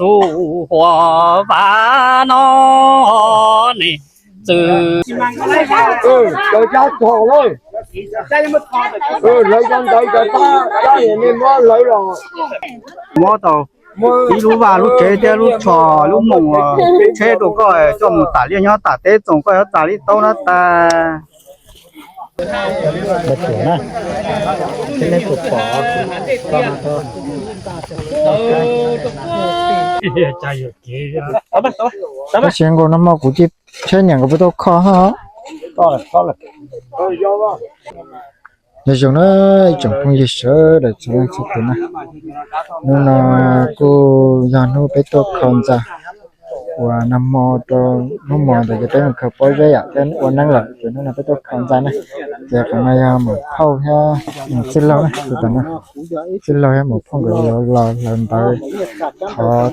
Tus huab vaj no ne, txwv. Lawv cov ntawd, lawv cov ntawd cov tab, tab yog nej muab lawv los. Muab tau ib lub vaj lub tsev thiab lub tsho lub moos tsheb rau koj coj mus tas liaj nyob tas teb txoos koj yuav txais li tau no tas. Tab sis nkaus no mas kuv cia tsheb niam nkawd peb tuaj kho hab. Nyob zoo na ib tsoom phooj ywg sawv daws txhua leej txhua tus na, hnub no kuj yog hnub peb tuaj kho ntxa uas nag hmo rau hnub hmo ntawd ces peb mus khaws pob zeb yam thiab ua neeb lawm ces hnub no peb tuaj kho ntxa na. Ces qhov no yog maum phauj thiab txwj laug na, tus tom no txwj laug thiab maum phauj nkawd los hlawv ntawv thov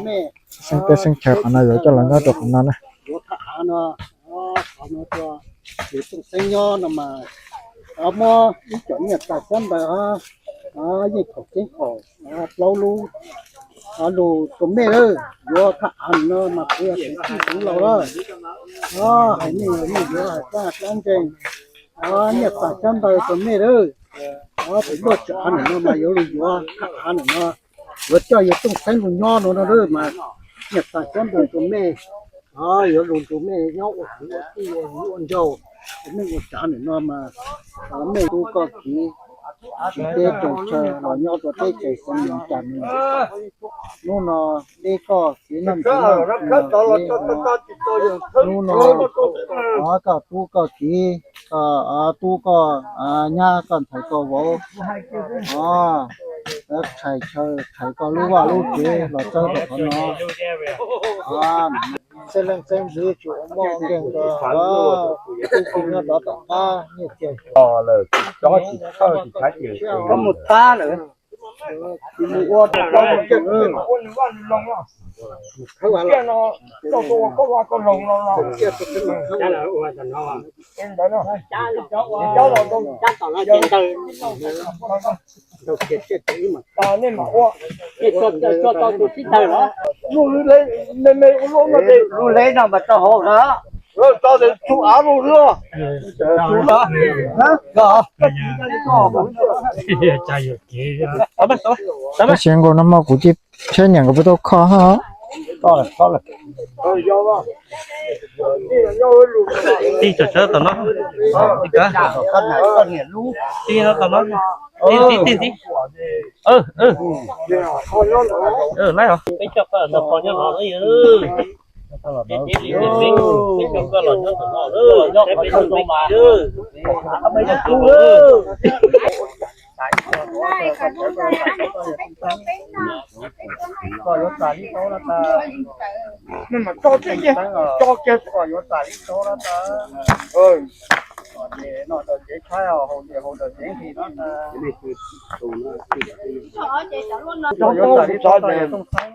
xeeb teb xeeb chaw qhov no yuav coj los nyob rau qhov no na. Tus xeeb nyob no mas muab ib co nyiaj txiag xyab ntawv yeej kaum ceeb kaum plaub lub lug tus mej lawm, yuav thaj av no mas kuv yog tus tij tus laus lawm. Hais nej los nej yuav hais kab kab ntseeg, nyiaj txiag xyab ntawv tus mej lawm. Tus luaj tsev av no mas yuav lug yuav thaj av no, yuav coj yawg Tooj Xeeb lug nyob no no mas nyiaj txiag xyab ntawv tus mej, yuav lug tus mej nyob ua kwv ua tij ua viv ua ncaus, tus mej ua tsav no mas mej tub koj kiv, tsis teb tsoos chaw los nyob rau teb chaws Xeev Mees cas no. Hnub no deb koj kiv noj ntxiv noj, hnub no koj tub koj kiv, koj tub koj nyab koj ntxhais koj vauv, tshais chaw tshais koj lub vaj lub tsev los txawb rau qhov no. Txhua leej txhua tus tsuas muaj nkeeg rau tub ki nyob rov tom qab nyiaj txiag. Koj mus tab lawm, mus ua rau plaub mus ua no, nej mam ua, nej tso tau tus tib tawg los, lub hleb me me ua luaj no ces lub hleb no mas rau hauv no, tso tus av lub hleb. Tab sis nkaus no mas kuv cia tsheb niam nkawd peb tuaj kho hab. Tij tso tsheb tom no, tij no tom no, tij tij tij. Laib os. Peb coj koj los nrog pog nyob no, peb coj koj los nyob tom no, nyob qhov no mas. Koj yuav txais li tau no tas. Nej mam tso kiag, tso kiag koj yuav txais li tau no tas. Ces noj daws cev tshaib, haus ces haus daws cev nqhis no tas. Koj yuav txais li tau no tas.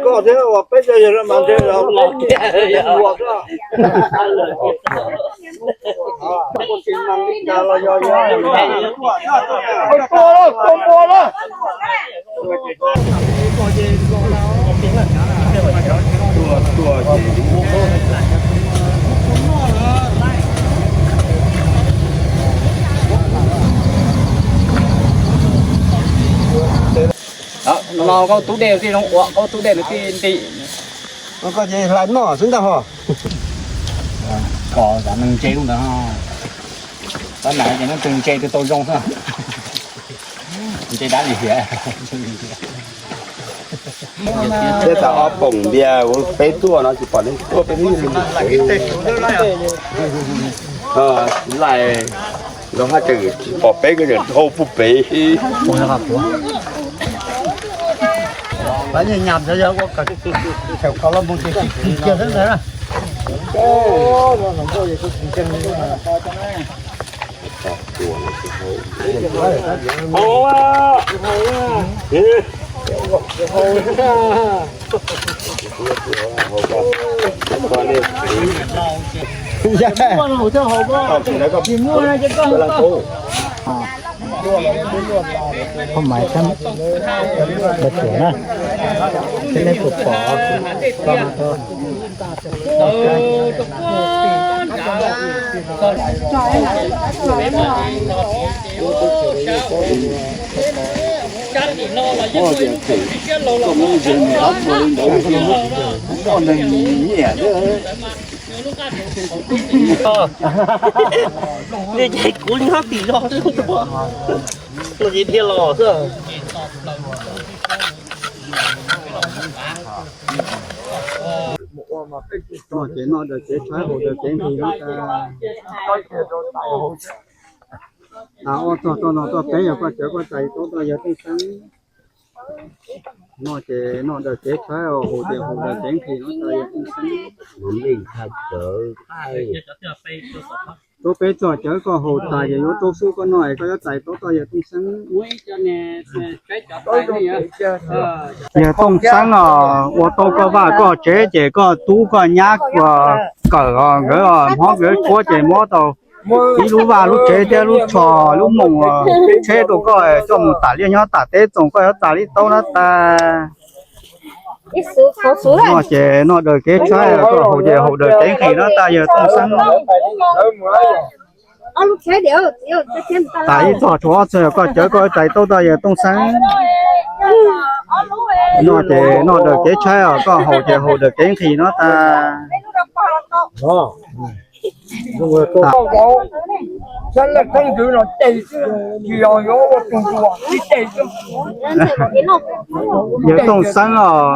Koj thiab uas peb cov yawg mas ntshe los los tiag ua xwb. No koj tub dej tij zoo ua koj tub dej nws tij nti. Koj ces hlais noj xwb ntag ho. Kom zam neeg ntse lub ntawd ho. Tab ntawd ces nws tseem ntse twb tau zoo xwb. Ntse dab li hiam. Thiab tas ob poom npias peb tuaj no tsis pom leej tuaj peb twb laij los haj tseem tsis pom peb ko tseem dhau puag pem. Phoj maiv tshab npawg Tuam na, thiab neb puas pom? Nws ces kuv nyob tim no xwb, no ces dhia los xwb. Noj ces noj daws kev tshaib haus daws kev nqhis no tas. Ob txog toj no toj peb yog koj cawv koj tais taub toj yawg Tooj Xeeb. Noj ces noj daws kev tshaib, haus ces haus daws kev nqhis no tas yawg Tooj Xeeb. Tub peb txog cawv koj haus tas ces yuav tub xub koj noj es koj yuav tais taub toj yawg Tooj Xeeb. Yawg Tooj Xeeb os, ua tau koj vaj koj tsev ces koj tub koj nyab kawm os, nkawd hmov nkawd tshuab ces muab tau ib lub vaj lub tsev thiab lub tsho lub moos tsheb rau koj coj mus tas liaj nyob tas teb txoos koj yuav txais li taub no tas. Noj ces noj daws kev tshaib, koj haus ces haus daws kev nqhis no tas yawg Tooj Xeeb. Tas ib txog tshuav ob txog yog koj cawv koj tais taub toj yawg Tooj Xeeb. Noj ces noj daws kev tshaib os, koj haus ces haus daws kev nqhis no tas. Yawg Tooj Xeeb os,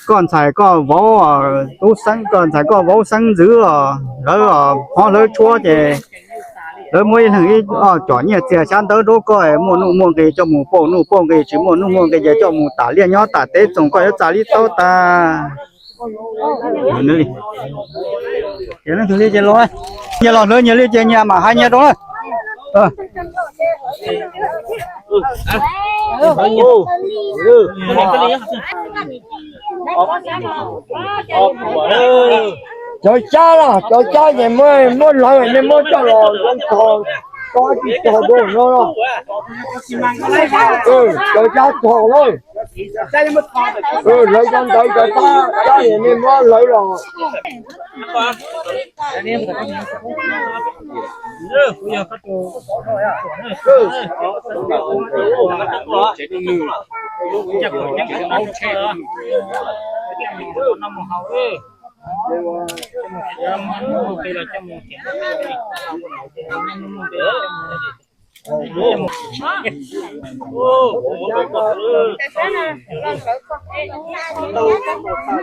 koj ntxhais koj vauv, tub Xeeb, koj ntxhais koj vauv Xeeb ntxwv os, lawv hmov lawv tshuab ces lawv muab ib leeg ib com nyiaj txiag xyab ntawv rau koj, muaj nuj muaj nqis coj mus pauj nuj pauj nqis, tsis muaj nuj muaj nqis ces coj mus tas liaj nyob tas teb txoos koj yuav txais li taub tas. Nyias los hlawv nyias li ces nyias mam hais nyias rau na. Cov cab los cov cab ces muab lawv nej muab coj los zoo tog, tog tsis tog rau no los. Cov cab tog lawm. Lawv cov ntawd cov cab cab es nej muab lawv los.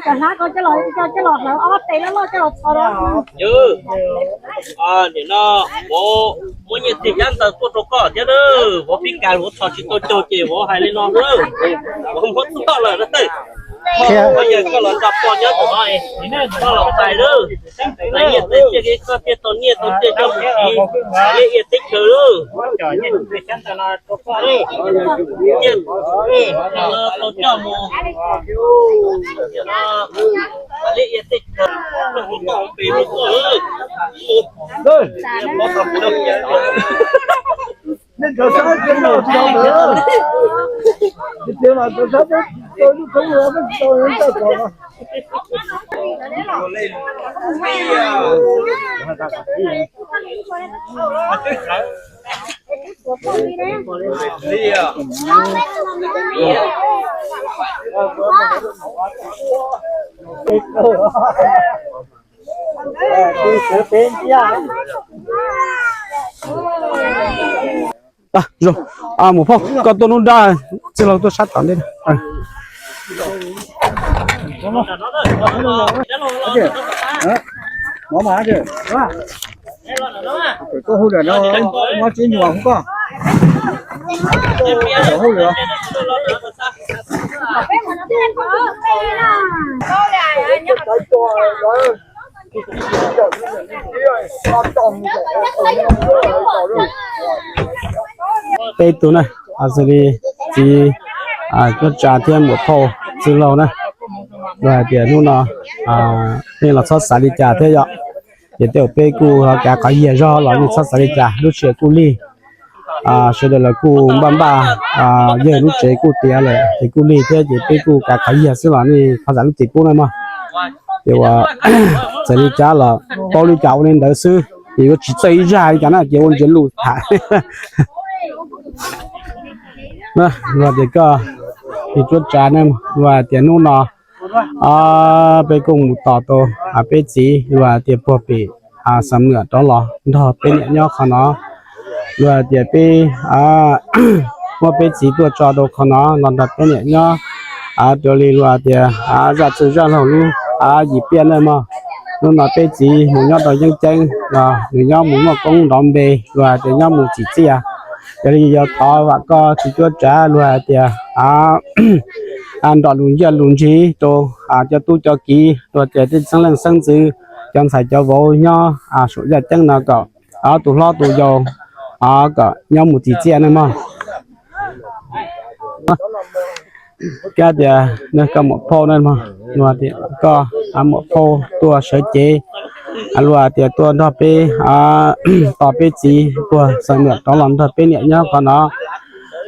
Cov hlab ko coj los, coj los hlawv ob tes loj loj coj los txhos rau. Nim no vauv muab nyiaj txiag xyab ntawv tuaj rau koj thiab na. Vauv pib kas vauv txhos tsis tau caug ces vauv hais li no na. Vauv muab tuaj lawm na. Koj yawg koj los nrog pog nyob tom no, koj los tais na. Tais nyiaj tais txiaj, koj thiaj tau nyiaj tau txiaj coj mus siv liaj ia teb chaws na. Nyiaj tau coj mus liaj ia teb chaws, koj mus pem mus koj. Mus phauj, koj tuaj nub nrab, txwj laug tuaj sab tom ntej. Koj hu lawm no, muab tsis nyuam hu koj. Hu lawm. Peb tug na, xws li txiv Cuab Tsa thiab muam phauj txwj laug na, lawv hais tias hnub no nej los txhob xav li cas thiab yom. Ces tej zaum peb kuj ho kav qhov yiag zog los nej txhob xav li cas, lub sij hawm kuj lig. sawv daws los kuj npaj npaj, yawg lub tsev kuj tiav lawm ces kuj lig thiab ces peb kuj kav qhov yag xwb los nej thov zam lub txim pub na mog. Ces uas txawm li cas los paub li cas ua li ntawd xwb, ces yuav tsis txawj ib zaj li cas na ces ua ntsia lus tham. Luag tias koj, ib cuab tsav ne, luag tias hnub no peb kuj mus tos tau peb txiv luag tias puag pem Xam Nuam rov los nrog peb niam nyob qhov no. Luag tias peb muab peb txiv tuaj tso rau qhov no los nrog peb niam nyob, raws li luag tias zaj txwg zaj laug lub yim piaj na mog. Hnub no peb txiv mus nyob rau yeeb ceeb los nws nyob mus muaj koob nrov npe, luag tias nyob mus txim txiaj. Yog li yuav thov vam koj txiv cuab tsav luag tias nrog lus nyiaj lus ntsig rau cov tub cov kiv, luag tias tej xeeb leej xeeb ntxwv, cov ntxhais cov vauv nyob saum yaj ceeb no kom tus hlob tus yau kom nyob mus txim txiaj ne mog. Kab tias koj muam phauj na mog, luag tias koj muam phauj tuaj sawv cev, luag tias tuaj nrog peb tos peb txiv puag Xam Nuam rov los nrog peb niam nyob qhov no.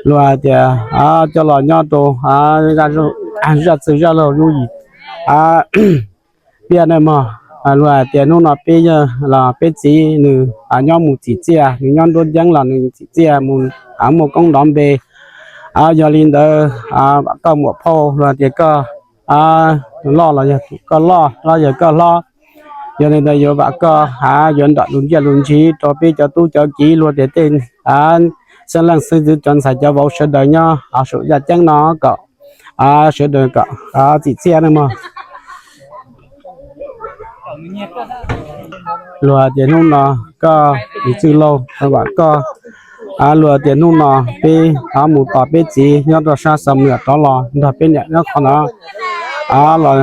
Luag tias coj los nyob rau zaj txwg zaj laug lub yim piaj na mog. Luag tias hnub no peb yawg los peb txiv nws nyob mus txim txiaj, nws nyob nruab yeeb los nws txim txiaj mus muaj koob nrov npe. Yog li ntawd vam koj muam phauj, luag tias koj loj los yog koj loj, hlob yog koj hlob. Yog li ntawd yuav vam koj yuav nrog lus nyiaj lus ntsig rau peb cov tub cov kiv, luag tias tej xeeb leej xeeb ntxwv, cov ntxhais cov vauv sawv daws nyob saum yaj ceeb no kom sawv daws kom txim txiaj ne mog. Luag tias hnub no koj tus txwj laug vam koj, luag tias hnub no peb mus tos peb txiv nyob rau sab Xam Nuam rov los nrog peb niam nyob qhov no los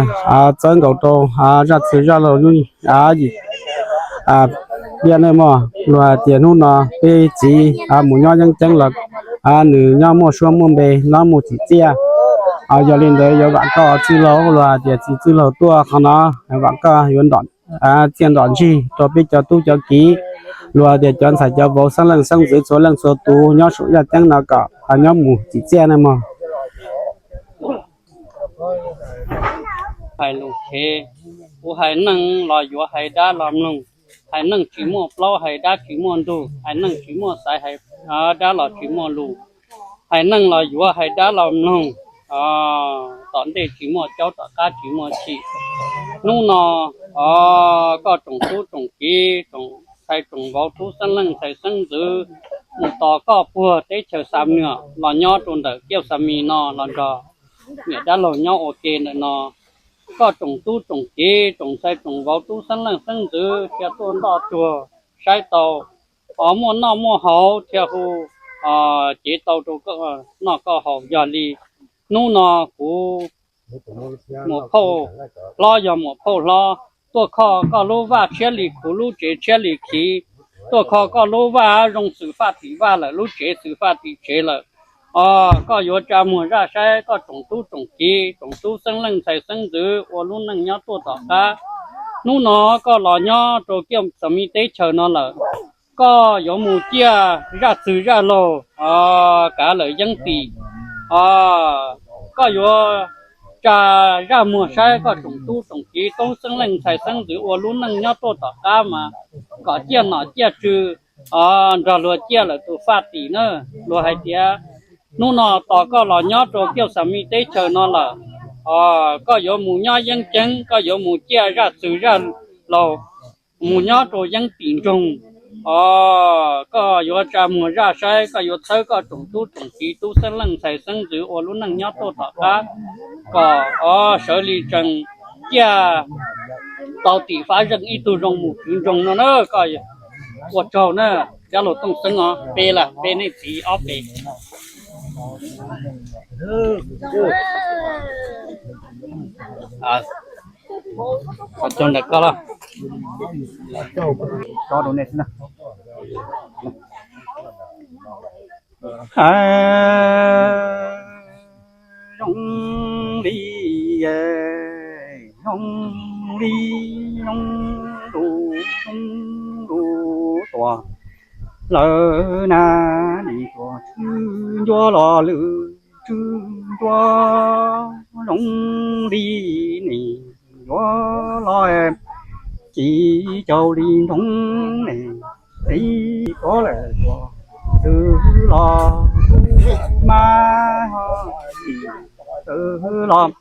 txawb nkaus rau zaj txwg zaj laug lub yim piaj na mog. Luag tias hnub no peb txiv mus nyob yeeb ceeb los nws nyob muaj suab muaj npe, nyob mus txim txiaj. Yog li ntawd yuav vam koj txwj laug, luag tias txiv txwj laug tuaj qhov no vam koj yuav nrog txiaj nrog ntsig rau peb cov tub cov kiv, luag tias cov ntxhais cov vauv xeeb leej xeeb ntxwv txhua leej txhua tus nyob saum yaj ceeb no kom nyob mus txim txiaj ne mog. Hais lus, kuv hais neeg los yuav hais dab los mloog, hais neeg tsis muaj plaub hais dab tsis muaj ntug, hais neeg tsis muaj xaiv hais dab los tsis muaj lus, hais neeg los yuav hais dab los mloog. Tom ntej tsis muaj caub tom qab tsis muaj chim. Hnub no koj tsoom tub tsoom kiv, tsoom ntxhais tsoom vauv, tub xeeb leej ntxhais xeeb ntxwv, mus tos koj puag teb chaws Xam Nuam los nyob rau ntawm Kiaj Xa Mis no los nrog niam dab laug nyob ua ke ntawm no. Koj tsoom tub tsoom kiv, tsoom ntxhais tsoom vauv, tub xeeb leej xeeb ntxwv thiaj tuaj ntoj tuag saib tau, muaj noj muaj haus thiaj hu cev tau rau koj noj koj haus. Yog li hnub no kuv muam phauj hlob yog muam phauj hlob, tuaj kho koj lub vaj tshiab li khuv lub tsev tshiab li khiv, tuaj kho koj lub vaj zoo xws faj tim vaj lawm, lub tsev xws faj tim tsev lawm. Koj yuav tsa muag zaj saib koj tsoom tub tsoom kiv, tsoom tub xeeb leej ntxhais xeeb ntxwv ua lub neej nyob tuaj tom qab. Hnub no koj los nyob rau Kiaj Xa Mis teb chaws no lawm, koj yuav mus ciaj zaj txwg zaj laug kav lawm yeeb tim. Koj yuav tsa zaj muag saib koj tsoom tub tsoom kiv, tub xeeb leej ntxhais xeeb ntxwv ua lub neej nyob tuaj tom qab mas kom ciaj nom ciaj tswv nrog luag ciaj lawm tus faj tim na. Luag hais tias hnub no tos koj los nyob rau Kiaj Xa Mis teb chaws no lawm, koj yuav mus nyob yeeb ceeb, koj yuav mus ciaj zaj txwg zaj laug, mus nyob rau yeeb tim nroog. Koj yuav tsa muag zaj saib, koj yuav txhawb koj tsoom tub tsoom kiv, tub xeeb leej ntxhais xeeb ntxwv ua lub neej nyob tuaj tom qab kom sawv li tsees ciaj tau tim fab zeej ib tug zoo mus kwv nroog no na. Koj ua tsaug na, dab laug Tooj Xeeb os, pe las pe nej txiv ob pe. Ntawm koj los zoo li, zoo li, zoo li, zoo li tuaj. lawm na, nim tuam tswv ncuav los lwm tswv ncuav zoo li nim yuav los ci caus li nroo ne, txiv tuav lawm tuam tswv los tub mas txwv los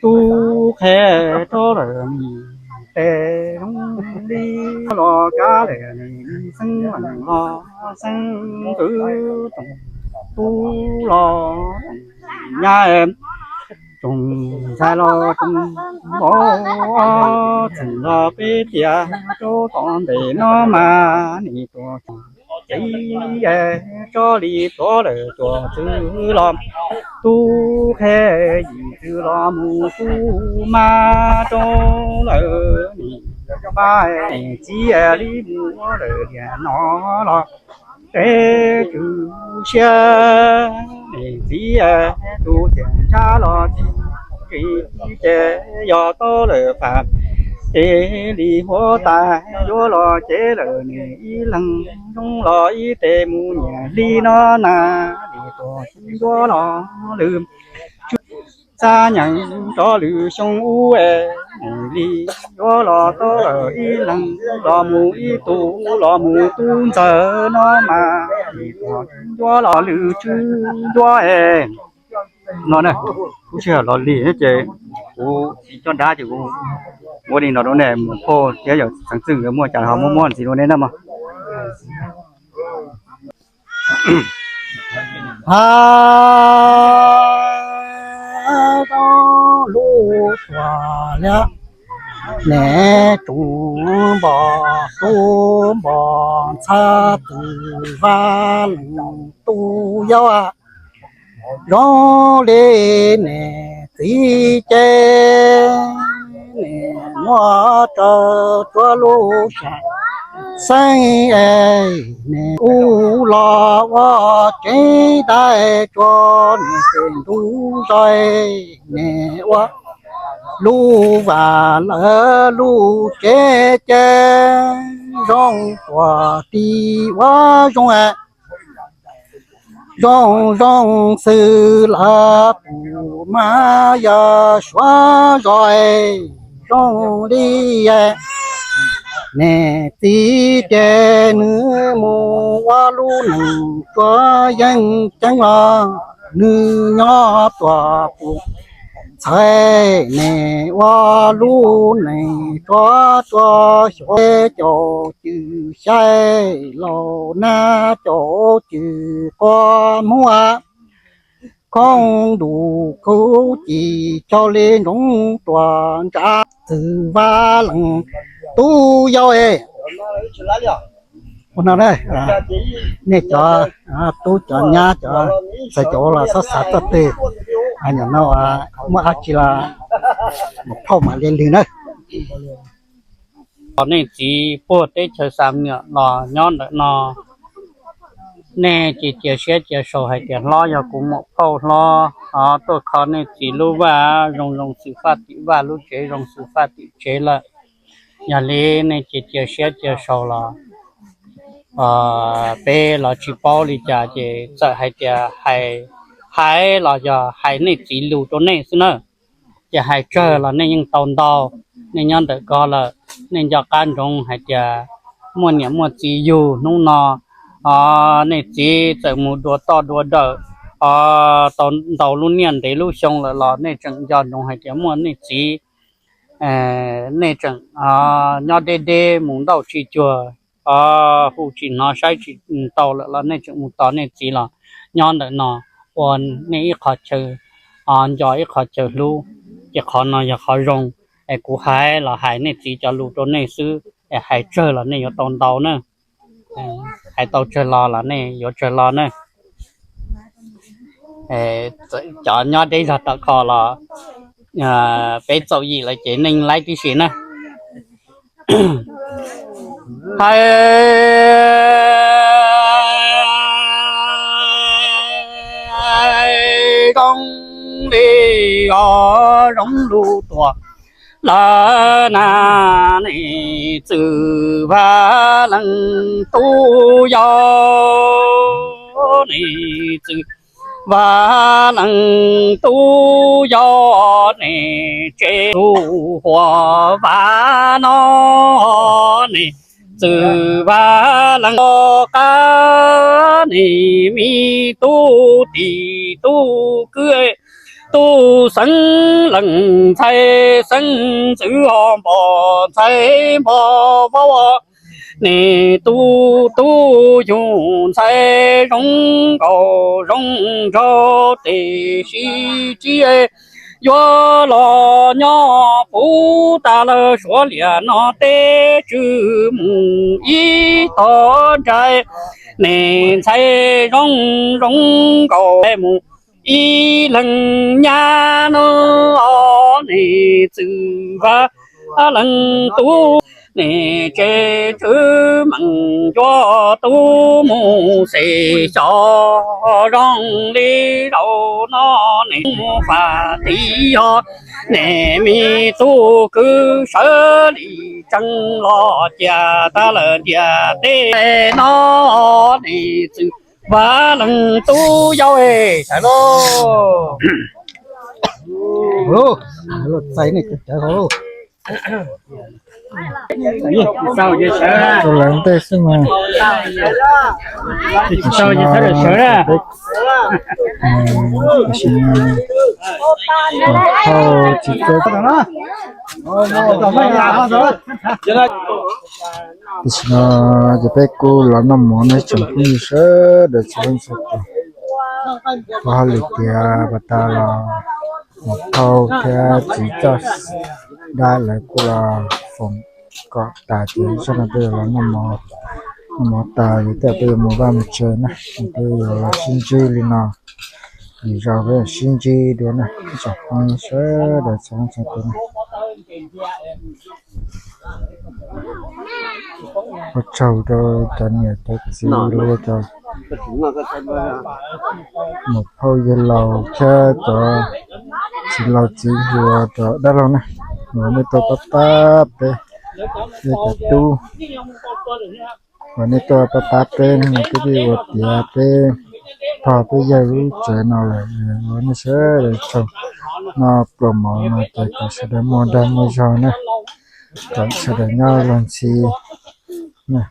tub qhe rov lawm nim tes zoo li los kav lawm nim xeeb lees los xeeb ntxwv tsoom tub los tsoom nyab tsoom ntxhais los tsoom vauv txheem los peb tias rau tom ntej no mas nim tuam txiv tso li tuav lawm tuam tswv los tub qhe yim tswv los mus tub mas rau lawm nim pab txiv li mus ua lawm tiam no los peb tswv siab txiv tus tiam ntsab los txiv tsis ces yog tau lawm fam ces li huab tais yuav los ces lawm nim ib leeg zoo los ib tes mus niam hli no na, nim tuam tswv ncuav los lwm tswv xab nyeem rov lwm xyoo ub es nim li yuav los tau lawm ib leeg los mus ib tug los mus tub ntxawg no mas nim tuam tswv ncuav los lwm tswv ncuav es no na. Kuv sij hawm los lig ces kuv tsis coj dab ces kuv ua li no rau nej mus phauj thiab yog xeev txwj nkawd muaj cas ho muab muab ntxiv rau nej na mog. Ha, zoo lub tuam liab, niam tsuv npog tub npog ntxhab txwv vaj lees tub yau, zoo li niam txiv ces niam muab raws tsuav lub sam xeeb es niam ub los ua cev dais tsuag niam tes ntub zog niam ua lub vaj lawv lub tsev ces zoo tuam tis ua zoo zoo zoo xwb lawm pum mas yog suav zog zoo li niam txiv ces nws mus ua lub neej tsuav yeej ceeb los nws nyob tuam pum txhais niam ua lub neej tsuav tsuav xyuas caum cwm xyai laus nab caum cwm quas muag khooj ntuj kub ci tsaus li nroov tuam ntsa txwv vaj lees tub yau es ua no na, nej cov tub cov nyab cov txawg cov los txhob xav txoj twg, nim no muaj dab tsi los mus phauj mam li lwm na. Los nej txiv puag teb chaws Xam Nyuam los nyob ntawm no, nej cia cia siab cia saum hais tias hlob yog kuv muam phauj hlob, o, tuaj kho nej txiv lub vaj zoo zoo xwm faj tim vaj, lub tsev zoo xwm faj tim tsev lawm. Yog li nej cia cia siab cia saum los peb los tsis paub li cas ces txawm hais tias hais, hais los yog hais nej txiv lus rau nej xwb na. Ces hais tsawg los nej yeej tau ntau. Nej nyob ntawm ko lawm, nej nco qab ntsoov hais tias muaj niam muaj txiv yug hnub no, o, nej txiv txawm mus dua toj dua dawm, o, tau ntau lub niaj ntev lub xyoo lawm los nej tseem nco ntsoov hais tias muaj nej txiv, nej tseem nyob deb deb mus ntaus tsis cuag, o, hu tsis hnov saib tsis tau lawm los nej tseem mus tos nej txiv los nyob ntawm no ua nej ib qho chaw, o, nco ib qho chaw hlub. Ces qhov no yog qhov zoo, es kuv hais los hais nej txiv cov lus rau nej xwb, es hais tsawg los nej yuav tau ntau na. Hais tau tsawg los los nej yuav tsawg los na. Cov nyob deb zog tom kho los peb txaus yim lawm ces nej laib tib si na. Hais zoo li o, zoo lub tuam lawm na, nej txwv Vaj Leej Tub yog, nej txwv Vaj Leej Tub yog, nej tsev tub huam vaj no, nej txwv Vaj Leej Tub qab, nej me tub tij tub kwv, tub xeeb leej ntxhais xeeb ntxwv, npog ntxhais npog vauv, nej tub tub yug ntxhais zoo nkauj zoo nraug, tiam sis tsis yuav los nyob puv tas lawm, Suav liam no teb tswv mus ib tog nraim, nej ntxhais zoo zoo nkauj mus ib leeg nyab no, nej txwv Vaj Leej Tub, nej tsev tswv meem cuab tub mus xes xyov zoo li zaum no, nej mus faj tim yog, nej me tub kwv sawv li tsees los cia tas lawm ntiaj teb no, nej txwv Vaj Leej Tub yau es sawv lauj. Txais nej cawv hauv lauj. Tau lawv ntej xwb mas. Tsis tau ces sawv daws sawv na. Tam sim no, tam sim no ces peb kuj los noj mov no tsoom phooj ywg sawv daws txhua leej txhua tus. Kuv hais lus tias pas tas los Mus Thauj thiab txiv Txoj Dab lawv kuj los foom kom tas ces ib tsam no peb yuav los noj mov, noj mov tas ces peb yuav mus vaj mus tsev na, peb yuav los sib ntsib li no, lwm zaus peb yuav sib ntsib dua na, ib tsoom phooj ywg sawv daws txhua leej txhua tus na. Ua tsaug rau cov niam cov txiv los cov muam phauj yawg laus thiab cov txiv laus txiv hluas rau dab laug na, uas nej tuaj pab pab peb, peb cov tub, uas nej tuaj pab pab peb no, peb twb ua tiav peb pog peb yawg lub tsev no lawm, uas nej sawv daws tsaug. Noj pluas mov no ces kom sawv daws muaj dag muaj zog na, kom sawv daws nyob luag ntxhi na.